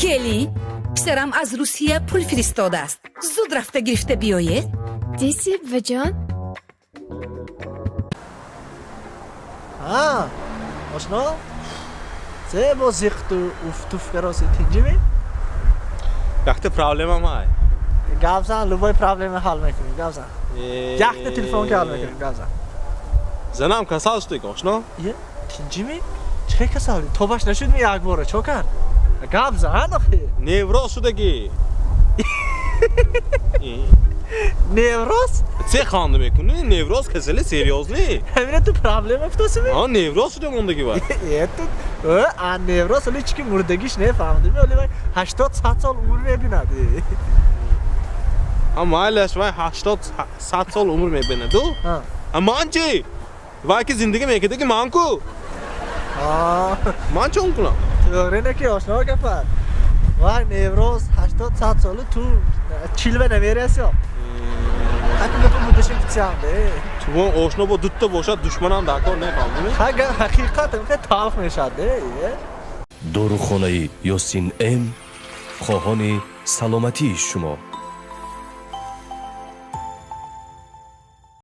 Келин, писарам аз Русия пул фиристодааст, зуд рафта гирифта биёед. Диси, буваҷон? Ҳа, ошно, се бо зиқту уфтуф кароси, тинҷими? Якта проблемам ҳай. Гап зан, любой проблема ҳал мекунем, гап зан. Якта телефон ки ҳал мекунем, гап зан. Занам касал шудек, ошно. Е, тинҷими? Чӣ касал? Тобаш нашудми якбора, чо кард? Гап зан охи. Невроз шудагӣ. Невроз? Це ханда мекунӣ? Невроз касали серьёзный. Ҳамина ту проблема гуфтосими? А, невроз шуда мондагӣ вай. Е, ту а невроз оли чӣ ки мурдагиш не, фаҳмидими? Оли вай 80, 100 сол умр мебинад. А майлаш, вай 80, 100 сол умр мебинаду. А ман чӣ? Вай ки зиндагӣ мекардаги, ман ку? Ман чон кунам? Тоғри не ки, ошно, гапат. Вай невроз 80, 100 соли, ту 40 ва намераси. Ҳаки гапа муддаша гуфтисиам де. Ту ошно бо дутта бошад, душманам дар кор, нефаҳмидими? Ҳа, ҳақиқат хеле талх мешавад де. Дорухонаи Ёсин М хоҳони саломатии шумо.